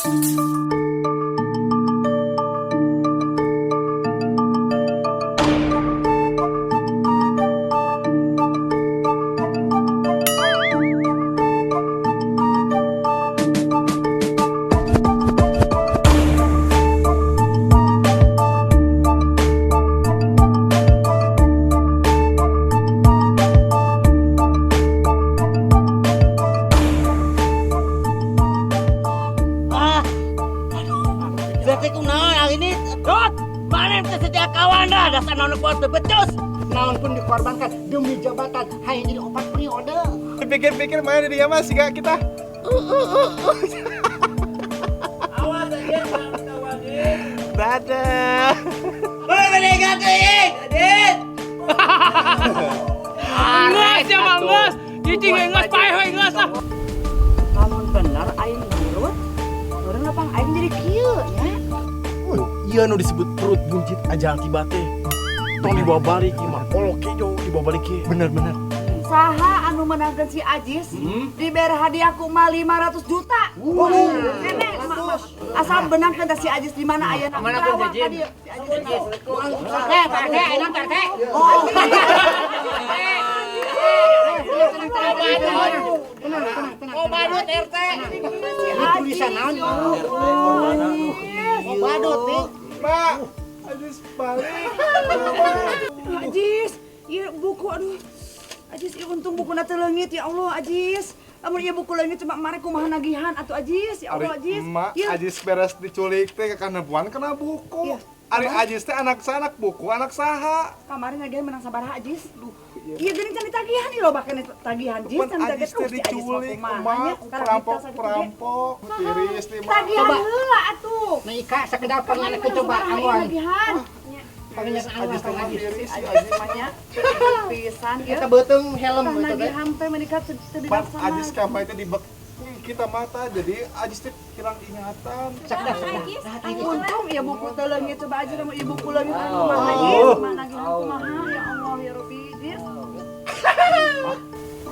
Ah, aduh, berarti kunaon hari ini? Dot, mana yang setia kawan dah, dasar naon kuat becus. Naon pun dikorbankan demi jabatan hanya jadi 4 periode. Dipikir-pikir main di dia mah sih kita. Awas aja, kawan. Dadah. Woi, mendingan teuing, Adit. Nges ya mah nges. Cicing nges paeh we nges ah. Lamun bener aing burut, urang lapang aing jadi kieu nya. Iya nu disebut perut buncit aja akibat teh. Tong dibawa balik ieu mah kolok kejo dibawa balik ke. Bener bener. Saha anu menangkeun si Ajis dibere hadiah ku mah 500 juta. Nenek mah asal benangkeun teh si Ajis di mana ayeuna? Mana pun Bawa si ka Ajis. dieu, si Ajis. Teh, Pak RT, enak Pak RT. Oh, badut RT. Si Ajis. Tulisan naon? Ya Allah. Oh, badut nih. Mak, Ajis balik. Ajis, ieu buku aduh. Ajis, ieu untung bukuna teu leungit ya Allah Ajis. Lamun ieu buku leungit cuma mare kumaha nagihan atuh Ajis, ya Allah Ari Ajis. emak Ieu Ajis beres diculik teh kekanebuan kena buku. Iya. Ari Ajis teh anak sanak buku anak saha. Kamari nagihan menang sabaraha Ajis. Duh. Iya geuning can ditagihan ieu loba keneh tagihan Jis Pan can Ajis ditagihan. teh Duh, si Ajis mah diculik, kumaha emak, nya, ku karak perampok dita sakitu ge. perampok, tiris nih mak. Tagihan heula atuh. Nah, Ika sekedar Kamari pengen menang coba sabaraha ieu angon. nagihan. Pengen Ajis angon teh Kang mah Ajis. tiris si Ajis Ajis. mah nya pisan ieu. Eta beuteung helm Tah gitu teh. nagihan teh menikah teu teu Pan dilaksana. Ajis kamari teh dibek kita mata jadi Ajis teh hilang ingatan. Sekedar sekedar. Untung ya buku teu leungit coba aja lamun ieu buku leungit anu kumaha Jis, kumaha nagihan kumaha ya Allah ya Rabbi Jis.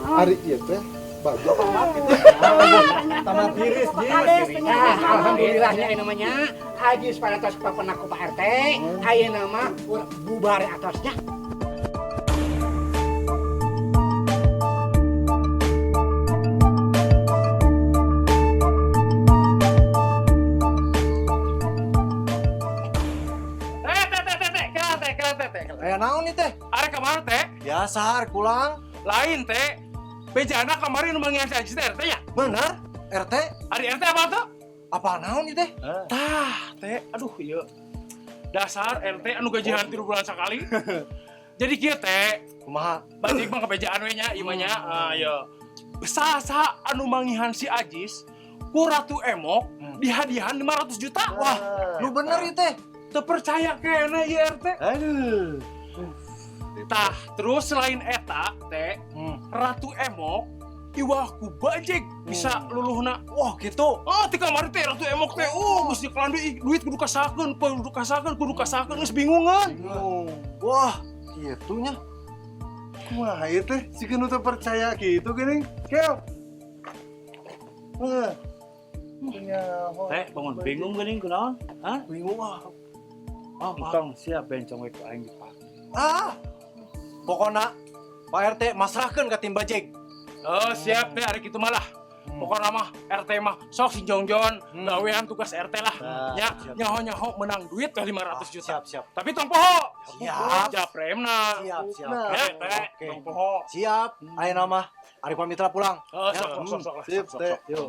Ari ieu teh baju apa mati teh? Tamat tiris Kades Nah, alhamdulillahnya ini namanya Ajis pada tos papenak ku Pak RT, ayeuna mah urang bubar atosnya. Eh, teh teh teh teh, kela teh, kela teh teh. Aya naon nih teh? Are kamari teh? Biasa har pulang. Lain teh. Bejana kamari nu mangian si Ajis teh RT nya. Bener? RT? Ari RT apa tuh? Apa naon nih teh? Tah, teh, aduh ieu. Dasar RT anu gajihan 3 bulan sekali. Jadi kieu teh, Kumaha? bajik mah kabejaan we nya ieu mah nya. Ah, ieu. Saha anu mangihan si Ajis ku Ratu Emok dihadiahan 500 juta. Wah, lu bener ieu teh. Teu percaya kene ieu RT. Aduh. Tah, terus selain eta teh, Ratu Emok iwah ku bajik bisa luluhna. Wah, gitu. Ah, ti kamari teh Ratu Emok teh, oh geus nyekelan deui duit kudu kasakeun, kudu kasakeun, kudu kasakeun geus bingungan. Wah, kitu nya. Kumaha ieu teh? Siga nu teu percaya gitu geuning. Kel. Heuh. Teh, bangun bingung geuning kunaon? Hah? Bingung ah. Ah, Pak. Entong siap bencong we ku aing dipake. Ah. Pokona Pak RT masrahkeun ka tim bajik. Oh, siap teh ari kitu malah. Pokokna mah RT mah sok si Jongjon gawean tugas RT lah. Nya nyaho-nyaho menang duit teh 500 juta. Siap, siap. Tapi tong poho. Siap. Japremna. Siap, siap. Ya, teh, Oke. tong poho. Siap. Ayeuna mah ari pamitra pulang. Oh, sok sok sok sok lah. Sip Sok, sok, teh. sok. Yuk.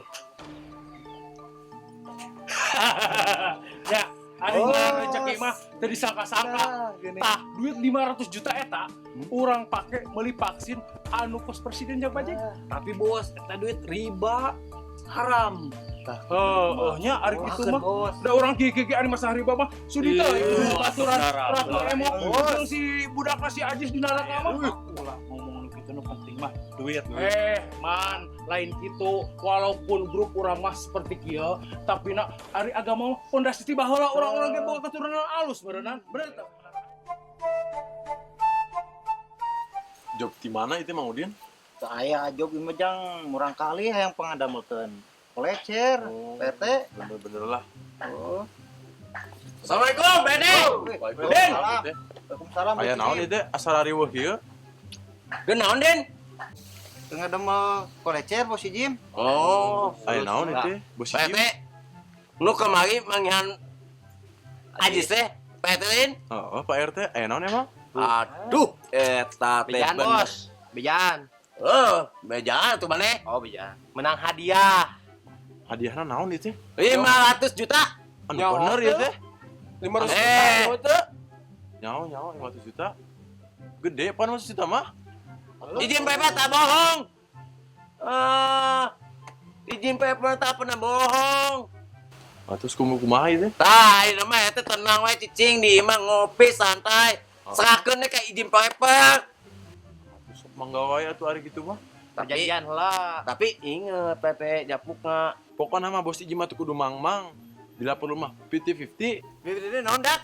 Ya, ari Oh, mah rezeki mah teu disangka-sangka. Nah, gini. Tah, duit 500 juta eta urang pake meuli vaksin anu kos presiden jak bajik. Tapi bos, eta duit riba haram. Heeh, nya ari kitu mah. Bos. Da urang kieu-kieu ari masalah riba mah sudi teh baturan Ratu Emok jeung si budak si Ajis di neraka mah. Ulah ngomong nu kitu nu penting mah duit. Eh, man, lain gitu. Walaupun grup urang mah seperti kieu, tapi nak ari agama mah pondasi ti baheula urang-urang ge boga keturunan alus berenang. Bener teu? Job di mana itu Mang Udin? Teu aya job ieu mah jang murang kali hayang pangadamelkeun. Kolecer, Pak RT. Bener-bener lah. Oh. Assalamualaikum, Bede. Den. Waalaikumsalam. Aya naon ieu teh asal riweuh kieu? Den naon, Den? Tengah demel kolecer Bos Ijim. Oh, Aya naon ieu teh? Bos Pak Ijim. RT. Nu kamari manggihan Ajis teh, Pak RT lain? Oh, Pak RT, aya naon emang? Aduh, eta teh Bejaan, bener. Bos. Bejaan. Oh, bejaan tuh maneh. Oh, bejaan. Menang hadiah. Hadiahna naon ieu teh? 500 juta. Anu bener ieu teh. 500 Eh. juta. Nyaho nyaho 500 juta. Gede pan 500 juta mah. Izin Pepe tak bohong. Ah, izin Pepe tak pernah bohong. Terus kumaha ieu teh? Tah, ini mah eta tenang wae cicing di imah ngopi santai. Serahkeun ka izin Pepe. Terus mangga wae atuh ari kitu mah. Tapi, Perjanjian heula. tapi inget Pepe japukna. Pokokna mah Bos Ijim mah tuh kudu mang-mang. Bila perlu mah 50-50. Bibi naon dak?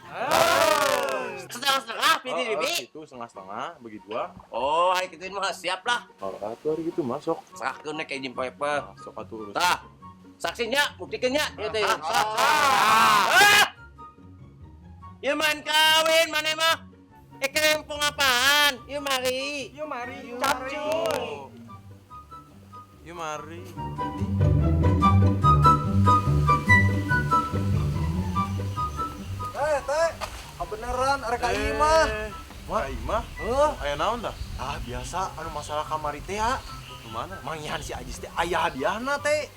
Setengah-setengah bibi bibi. Itu setengah-setengah bagi dua. Oh, hari kitu mah siap lah. Oh, atuh ari gitu mah sok. Serahkeun ka izin Pepe. Nah, sok atuh urus. Tah. Saksinya buktikeun nya ieu teh. Ah! Ieu main kawin maneh mah. Eh kerempong apaan? Ieu mari. Yuk mari, capcus. Ieu mari. Eh, teh, beneran arek ka imah. Wah, imah? Heuh. Aya naon tah? Ah, biasa anu masalah kamari teh ya. Kumaha? Manggihan si Ajis teh aya hadiahna teh.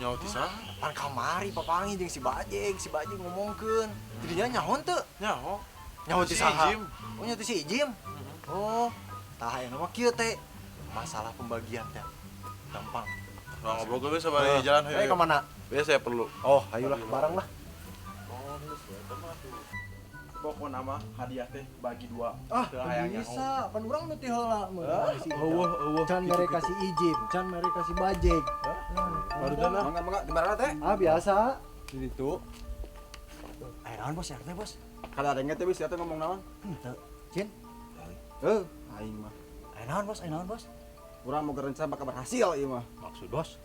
Nyaho ti saha? Pan kamari papangi jeung si Bajeng ngomongkeun. Jadinya nyaho teu? Nyaho. Nyaho ti Si saha? Ijim. Oh, nyaho ti si Ijim. Oh, tah aya mah kieu teh. Masalah pembagian teh. Gampang. Nah, ngobrol gue sama di jalan Eh, ke mana? Biasa saya perlu. Oh, ayolah bareng lah. Oh, geus we eta mah tuh. Pokokna mah hadiah teh bagi dua. Ah, Teu hayang nyaho. bisa. Pan urang nu ti heula mah. Eueuh, eueuh. Can mere kasih Ijim, can mere kasih Bajeng. Baru lah. Mangga mangga di mana teh? Ah, biasa. Di ditu. Aya naon Bos RT, Bos? Kada ada teh bisa teh ngomong naon? Henteu. Cin, Heuh, aing mah. aya naon Bos? Aya naon Bos? Urang mau rencana bakal berhasil ieu mah. Maksud Bos?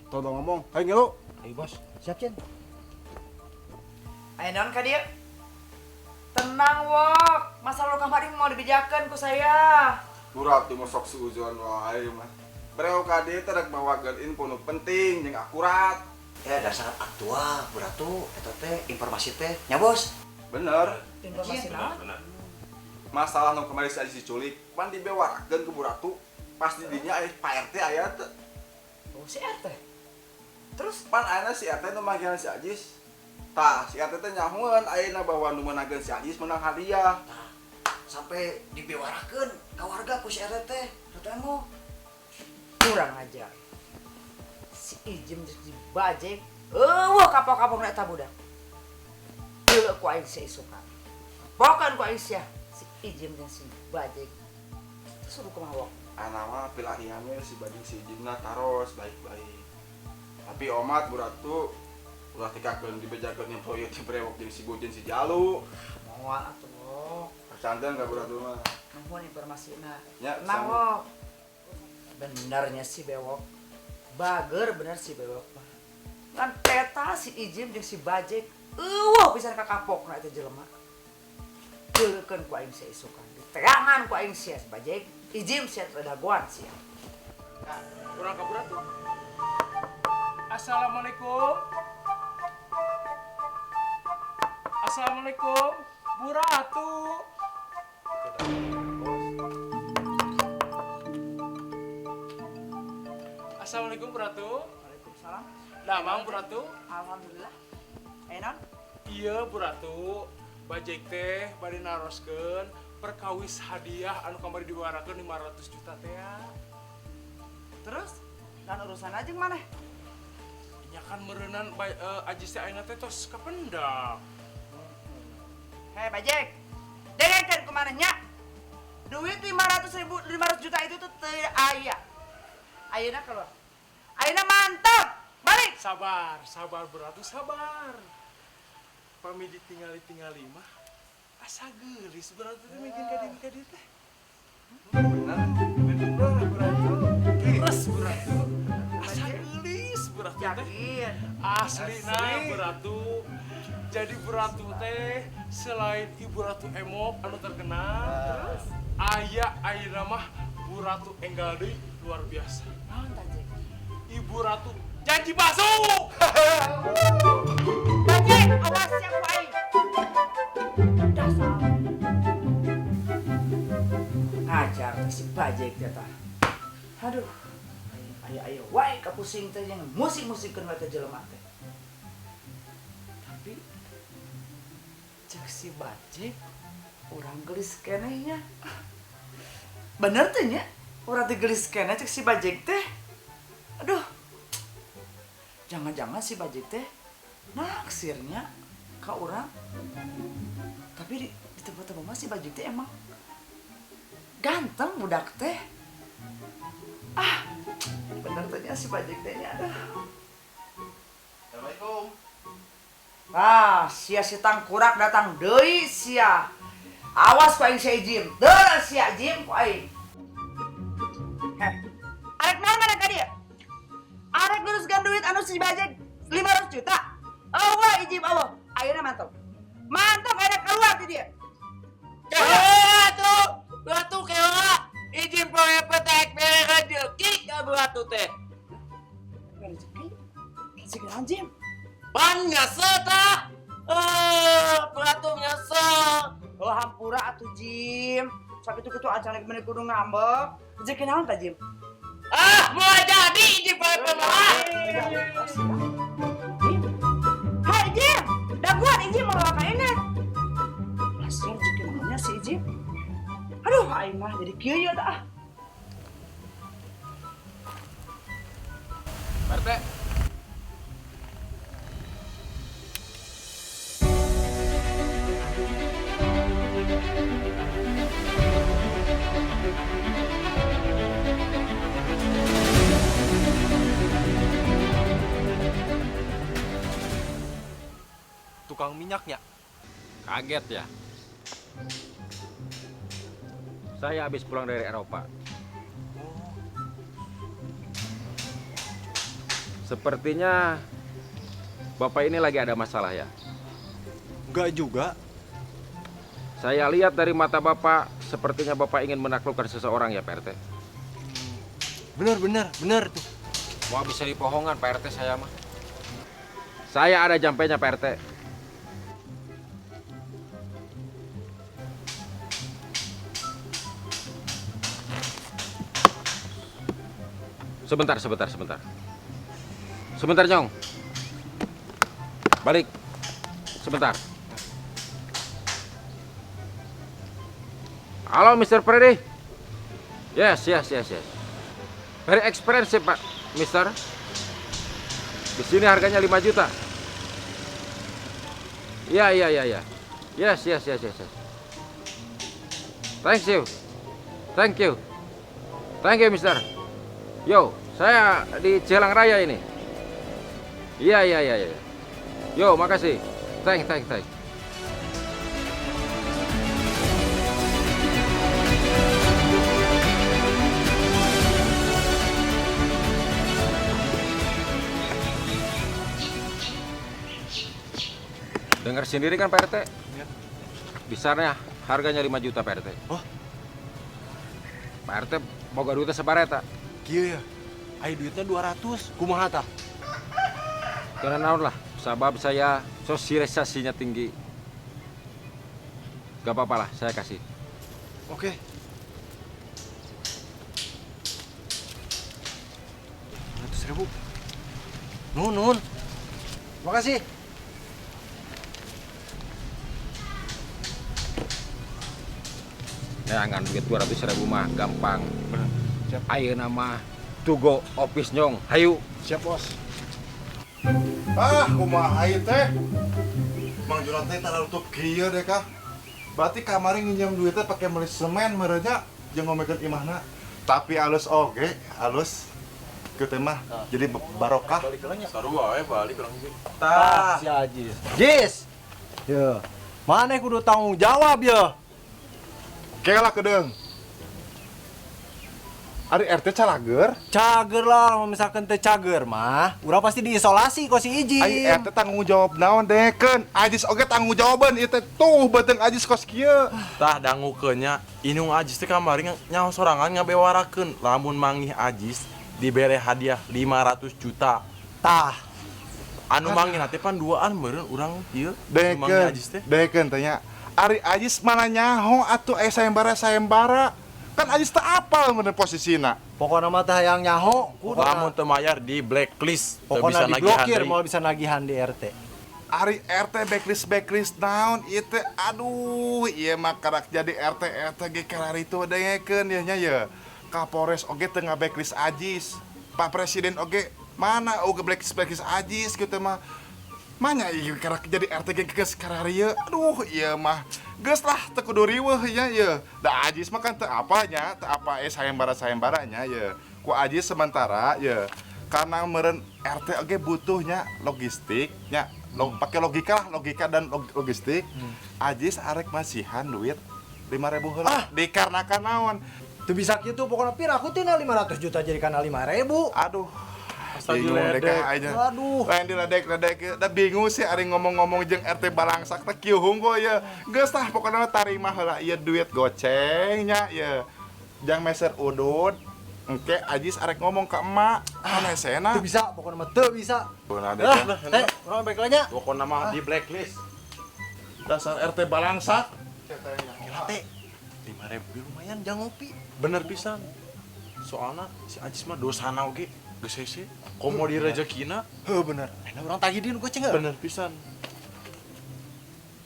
Tolong ngomong, hayu ngilu. Ayo Bos. Siap, Cin. Ayo naon ka dieu? Tenang, Wok. Masa lu kamari mau dibejakeun ku saya. Murah tuh mosok suuzon wae mah. Breo ka dieu teh rek mawakeun info nu penting jeung akurat. Ya dasar aktual, beratu eta teh informasi teh. Nya Bos. Bener. Informasi naon? Masalah nu kamari si Ajis diculik, pan dibewarakeun ku Bu Ratu. Pas di dinya aya Pak RT aya teh. Oh, si RT. Terus Pan ayeuna si RT nu manggihan si Ajis. Tah, si RT teh nyahoeun ayeuna bahwa nu meunangkeun si Ajis menang hadiah. Sampai dibewarakeun ka warga ku si RT teh. Ratu emo. Kurang ajar. Si Ijim jeung si Bajeng eueuh kapok-kapok eta budak. Deuleu ku aing sia isukan. Pokan ku aing sia si Ijim jeung si Bajeng. Terus suruh kumaha Wok? Ana mah pilariannya si Bajeng si Ijimna taros baik-baik. Tapi omat Bu Ratu ulah tikakeun dibejakeun info ieu ti brewok jeung si Bojeng si Jalu. Moal atuh Wok. Santen ka Bu Ratu mah. Nuhun informasina. Ya, Tenang sami. Wok. Benernya si Bewok. Bager bener si Bewok mah. Ngan peta si Ijim jeung si Bajeng eueuh pisan ka kapokna eta jelema. Deuleukeun ku aing sia isukan. Diterangan ku aing sia si Bajeng, Ijim sia dagoan sia. Urang ka Bu Ratu. Assalamualaikum. Assalamualaikum, Bu Ratu. Assalamualaikum Bu Ratu. Waalaikumsalam. Damang Bu Ratu. Alhamdulillah. Aya naon? Iya Bu Ratu, bajek teh bade naroskeun perkawis hadiah anu kamari diwarakeun 500 juta teh ya. Terus dan urusan aja maneh? Nya kan meureunan Ajis teh ayeuna teh tos kapendak. Hei Bajek, dengarkan kumaneh nya. Duit 500 ribu, 500 juta itu tuh teu aya. Ayeuna keluar. Ayeuna mantap. Balik. Sabar, sabar Bu Ratu, sabar. Pami ditingali-tingali mah asa geulis Bu Ratu teh mungkin ka dieu teh. Bener, bener Bu Ratu. Terus Bu Ratu, asa geulis Bu Ratu. Ya Lain. Asli nah Bu Ratu. Jadi Bu Ratu teh selain Ibu Ratu Emok anu terkenal, terus aya ayeuna mah Bu Ratu enggal deui luar biasa. Naon tah, Jek? Ibu Ratu janji palsu. Bajek, awas ya ku aing. Dasar. Ngajar teh si Bajek teh tah. Aduh. Ayo ayo wae kapusing teh jeung musik-musikeun wae teh jelema teh. Tapi cek si Bajek urang gelis keneh nya. Bener teh nya? Urang teh gelis keneh cek si Bajek teh. Aduh. Jangan-jangan si Bajek teh naksirnya ka urang. Tapi di tempat-tempat mah si Bajek teh emang ganteng budak teh. Ah, bener teh nya si Bajek teh nya. Aduh. Assalamualaikum. Ah, sia si tangkurak datang deui sia. Awas ku aing sia Jim. Teu sia Jim ku aing. Heh. Arek naon mana ka dieu? Arek luruskeun duit anu si Bajek 500 juta. Eueuh ijim eueuh. Ayeuna mantap. Mantap ayeuna keluar ti dieu. Kewa tuh, Bu Ratu kewa. Ijin poe petek mere rezeki ka Bu Ratu teh. Rezeki? Rezeki naon Jim? Pan nyesel tah. Bu Ratu nyesel. Oh hampura atuh Jim. Sakitu-kitu acan lagi meni kudu ngambek. Rezeki naon tah Jim? Ah, mau jadi ijin poe mah. Jim. Hai Jim, daguan Ijim mau ka ini. Lasir rezeki naonnya si Ijim. Aduh, aing mah jadi kieu ye tah. Pak RT. Tukang minyaknya. Kaget ya? Saya habis pulang dari Eropa. Sepertinya Bapak ini lagi ada masalah ya? Enggak juga. Saya lihat dari mata Bapak, sepertinya Bapak ingin menaklukkan seseorang ya Pak RT. Benar, benar, benar tuh. Wah bisa dipohongan Pak RT saya mah. Saya ada jampenya Pak RT. Sebentar, sebentar, sebentar. Sebentar, Nyong. Balik. Sebentar. Halo, Mr. Freddy. Yes, yes, yes, yes. Very expensive, Pak, Mister. Di sini harganya 5 juta. Iya, iya, iya, iya. Yes, yes, yes, yes, yes. Thank you. Thank you. Thank you, Mister. Yo, saya di Cilang Raya ini. Iya, iya, iya, iya. Yo, makasih. Thank, thank, thank. Dengar sendiri kan Pak RT? Ya. Besarnya harganya 5 juta Pak RT. Oh. Pak RT boga duitnya sebareta. Kieu ya. Ayo duitnya 200, kumaha tah? Karena naon lah, sabab saya sosialisasinya tinggi. Gak apa-apa lah, saya kasih. Oke. 200.000. Nun, nun. Makasih. Neangan duit 200.000 mah gampang. Bener. Siap. Ayeuna mah tugo office nyong. Hayu. Siap, Bos. Ah, kumaha ieu teh? Mang Juran teh tararutup kieu deh kah? Berarti kamari nginjem duitnya pakai meuli semen meureunnya jeung ngomekeun imahna. Tapi alus oge, alus. Kieu teh mah jadi barokah. Sarua we balik urang sih. Tah, si Ajis. Jis. Ye. Maneh kudu tanggung jawab ye. Kela kedeung. Ari RT calager? Cager lah, misalkan teu cager mah, urang pasti diisolasi kok si Ijin. Ai RT tanggung jawab naon dengekeun? Ajis oge tanggung jawaban ieu teh tuh beuteung Ajis kos kieu. Tah dangukeun nya, indung Ajis teh kamari nyaho sorangan ngabewarakeun lamun manggih Ajis dibere hadiah 500 juta. Tah, anu manggih teh pan duaan meureun urang ieu manggih Ajis teh. Dengekeun teh nya. Ari Ajis mana nyaho atuh aya sayembara-sayembara. Kan Ajis teu apal bener posisina. Pokona mah teh hayang nyaho, kudu lamun teu mayar di blacklist, teu pokona bisa nagihan diblokir deui. Moal bisa nagihan di RT. Ari RT blacklist blacklist naon ieu teh, aduh ieu mah karak jadi RT RT ge kararitu dengekeun ieu nya ye. Kapolres oge teu nga-blacklist Ajis. Pak Presiden oge mana oge blacklist blacklist Ajis kitu mah. Manya ieu karak jadi RT ge geus kararieu. Aduh ieu mah geus lah teu kudu riweuh nya ye. Da Ajis mah kan teu apa nya, teu apa sayembara-sayembaranya ye. Ku Ajis sementara ye karena meureun RT oge butuhnya logistik nya, pakai logika lah, logika dan logistik. Ajis arek masihan duit 5.000 heula. Ah, dikarenakan naon? Teu bisa kitu pokona pira aku tina 500 juta jadi kana 5.000. Aduh. Asa Bingung diledek. deh aja. Aduh. Lain diledek-ledek, da bingung sih ari ngomong-ngomong jeung RT balangsak teh kieu hungkul ye. Geus tah pokona mah tarima heula ieu duit goceng nya ye. Jang meser udud, engke Ajis arek ngomong ke emak, ah hesena. Teu bisa pokona mah teu bisa. Pokona deh. Ah, teh, urang balik lah nya. Pokona mah di blacklist. Dasar RT balangsak. Gila teh. 5.000 lumayan jang ngopi. Bener pisan. Soalna si Ajis mah dosana oge geus hese. Komo di rezekina. Heuh bener. Enak urang tagih goceng heuh. Bener pisan.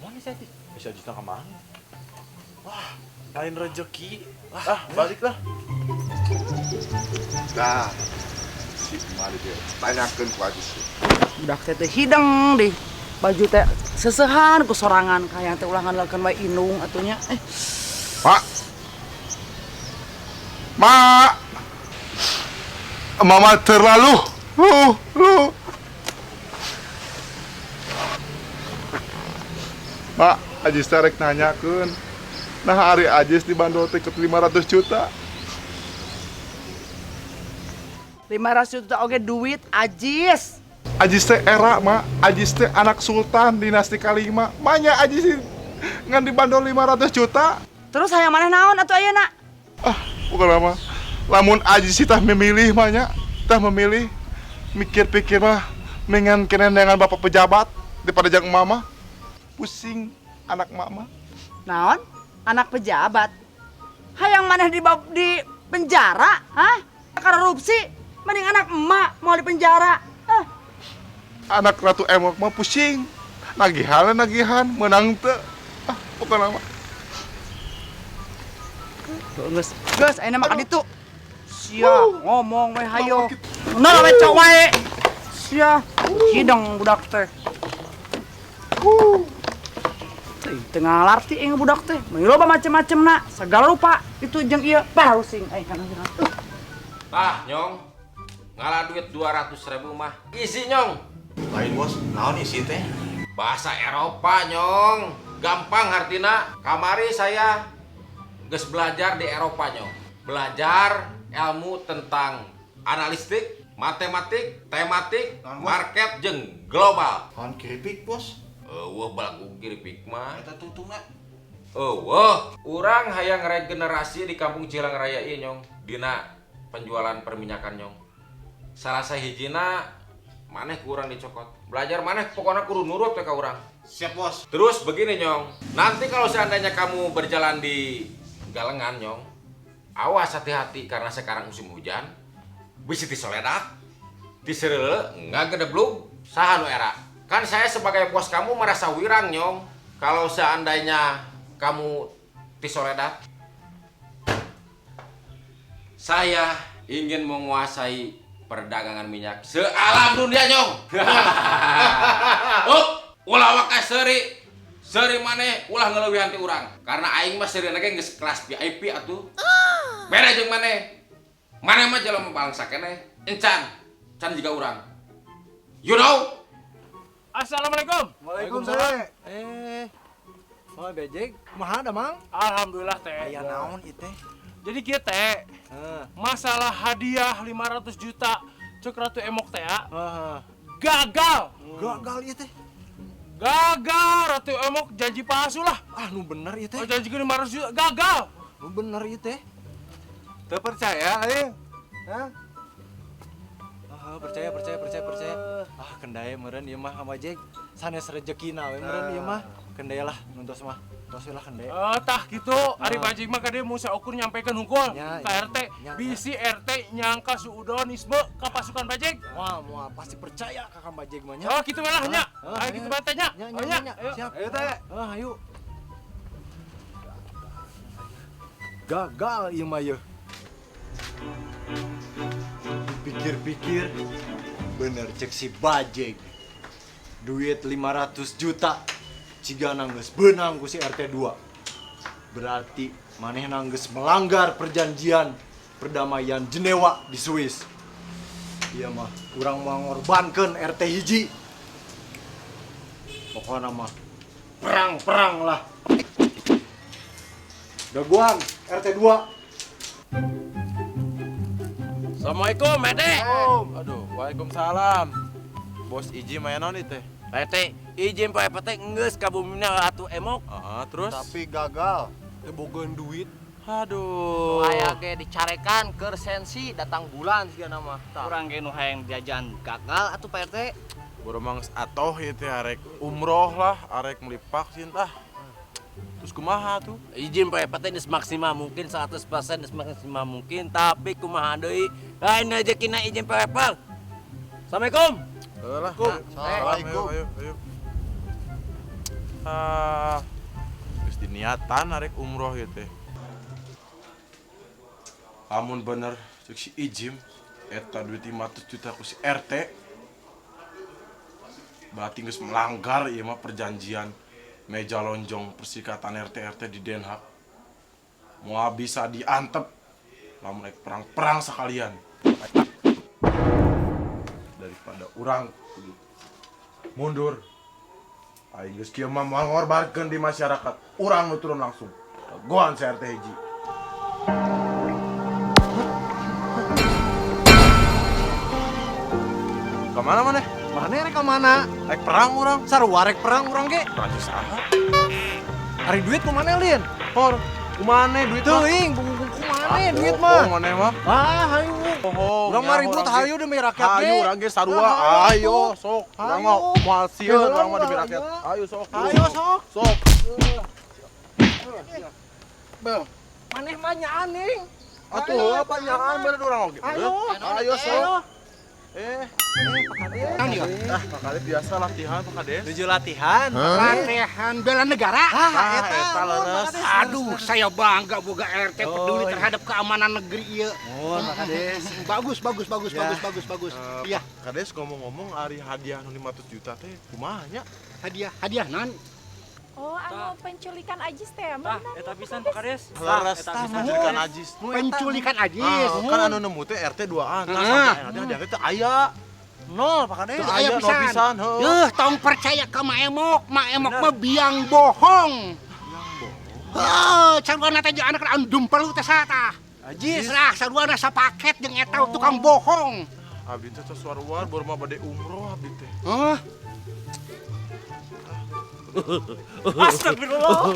Mana si Ajis? Si Ajis teh ka mana? Wah, lain rezeki. Ah, balik lah. Nah, si emak dia tanyakeun ku Ajis. Budak teh teu hideng deh. Baju teh sesehan ku sorangan hayang teh ulah ngandalkeun wae indung atuh nya. Mak. Mak. Mama terlalu. Lu. Mak, Ajis teh rek nanyakeun. Nah, ari Ajis dibanderol tiket 500 juta. 500 juta oge duit Ajis. Ajis teh era, Mak. Ajis teh anak sultan dinasti kalima. Manya Ajis ngan dibanderol 500 juta. Terus hayang maneh naon atuh ayeuna? Ah, bukan lama. Lamun Ajis tah memilih mah nya, tah memilih mikir-pikir mah mengan kenengan bapak pejabat daripada jang mama. Pusing anak mama. Naon? Anak pejabat. Hayang maneh di penjara, hah? Korupsi, mending anak emak mau di penjara. Hah? Anak Ratu Emok mah pusing. Nagihan nagihan menang teu. Ah, bukan lama. Geus, geus ayeuna mah ka ditu. Sia ngomong we hayo. Nol we cok wae. Sia hideng budak teh. Teu ngalarti aing budak teh. Meuni loba macem-macemna, segala rupa itu jeung ieu parusing aing kana. Tah, Nyong. Ngalah duit 200.000 mah isi, Nyong. Lain bos, naon isi teh? Bahasa Eropa, Nyong. Gampang hartina. Kamari saya geus belajar di Eropa, Nyong. Belajar ilmu tentang analistik, matematik, tematik, market jeung global. Naon keripik, bos? Eueuh balagu keripik mah. Eta tutungna. Eueuh, urang hayang regenerasi di kampung Cilang Raya ieu, Nyong. Dina penjualan perminyakan, Nyong. Salah sahijina maneh kurang dicokot. Belajar maneh pokoknya kudu nurut we ka urang. Siap, bos. Terus begini, Nyong. Nanti kalau seandainya kamu berjalan di galengan, Nyong, awas hati-hati karena sekarang musim hujan. Bisi tisoledak, tisereule, ngagedeblug, saha nu era. Kan saya sebagai bos kamu merasa wirang, Nyong. Kalau seandainya kamu tisoledak. Saya ingin menguasai perdagangan minyak sealam dunia, Nyong. Oh, ulah waka seuri. Seuri maneh ulah ngeleuwihan ti urang. Karena aing mah seurina ge geus kelas VIP atuh. Beda jeung maneh. Maneh mah jelema balangsa keneh. Encan, can jiga urang. You know? Assalamualaikum. Waalaikumsalam. Oh bejek, kumaha da Mang? Alhamdulillah teh. Aya naon ieu teh? Jadi kieu teh masalah hadiah 500 juta cek Ratu Emok teh ya. Gagal. Gagal ieu teh. Gagal Ratu Emok janji palsu lah. Ah nu bener ieu teh. Oh, janji 500 juta gagal. Nu bener ieu teh. Teu percaya aing? Hah? Ah, percaya. Ah, kendae meureun ieu mah ka Bajek. Sanes rejekina we meureun ieu mah. Kendae lah nuntos mah. Tos we lah kendae. Tah gitu, ari Bajek mah ka dieu mun saukur nyampekeun hungkul ka RT. Bisi RT nyangka suudonisme ka pasukan Bajek. Wah, moal pasti percaya ka Kang Bajek mah nya. Oh, kitu we lah nya. Ayo kitu bae teh nya. Nya. Siap. Ayo teh. Ah, ayo. Gagal ieu mah yeuh. Pikir-pikir bener cek si Bajek. Duit 500 juta cigana geus beunang ku si RT 2. Berarti manehna geus melanggar perjanjian perdamaian Jenewa di Swiss. Ieu mah urang moal ngorbankeun RT hiji. Pokona mah perang-perang lah. Daguan RT 2. Assalamualaikum, RT. Aduh, waalaikumsalam. Bos Iji main naon ieu teh? RT, izin Pak RT geus ka bumina Ratu Emok. Heeh, terus? Tapi gagal. Teu bogaeun duit. Aduh. Aya ge dicarekan keur sensi datang bulan sigana mah. Urang ge nu hayang jajan gagal atuh Pak RT. Boro mah geus atoh ieu teh arek umroh lah, arek meuli vaksin tah. Terus kumaha tuh? Izin Pak RT geus maksimal mungkin 100% geus maksimal mungkin, tapi kumaha deui? Lain rezekina izin Pak RT. Assalamualaikum. Lah. Assalamualaikum. Ayo, ayo. Ah, geus diniatan arek umroh ieu teh. Lamun bener cek si Ijim eta duit 500 juta ku si RT. Berarti geus melanggar ieu mah perjanjian meja lonjong persikatan RT-RT di Den Haag. Moal bisa diantep lamun rek perang-perang sekalian. Daripada urang kudu mundur. Aing geus kieu mah moal ngorbankeun di masyarakat. Urang nu turun langsung. Dagoan si RT hiji. Kamana maneh? Maneh rek ka mana? Rek perang urang. Sarua rek perang urang ge. Perang jeung saha? Ari duit kumaha lin? Hor, kumaha duit mah? Teuing, kumaha duit mah? Bohong maneh mah. Ah, hayu. Bohong. Urang mah ribut hayu demi rakyat ge. Hayu urang ge sarua. Ayo sok. Urang mah moal sieun urang mah demi rakyat. Ayo sok. Ayo sok. Sok. Beuh. Maneh mah nyaan ning. Atuh apa nyaan bener urang oge. Ayo. Ayo sok. Pak Kades. Ah, Pak Kades biasa latihan, Pak Kades. Tujuh latihan. Latihan bela negara. Ah, eta leres. Aduh, saya bangga boga RT peduli terhadap keamanan negeri ieu. Oh, Pak Kades. Bagus. Iya. Pak Kades ngomong-ngomong ari hadiah nu 500 juta teh kumaha nya? Hadiah naon? Oh, anu penculikan Ajis teh mah. Tah, eta pisan Pak Kades. Leres penculikan Ajis. Penculikan Ajis. Kan anu nemu teh RT 2-an. Tah sampai hadiah teh aya. Nol Pak Kades. Teu aya pisan. Heuh. Yeuh, tong percaya ka Ma Emok. Ma Emok mah biang bohong. Biang bohong. Heuh, sarua teh jeung anak anu dumpel teh saha tah? Ajis. Lah, sarua sapaket jeung eta tukang bohong. Abdi teh tos war-war baru mah bade umroh abdi teh. Heuh. Astagfirullah.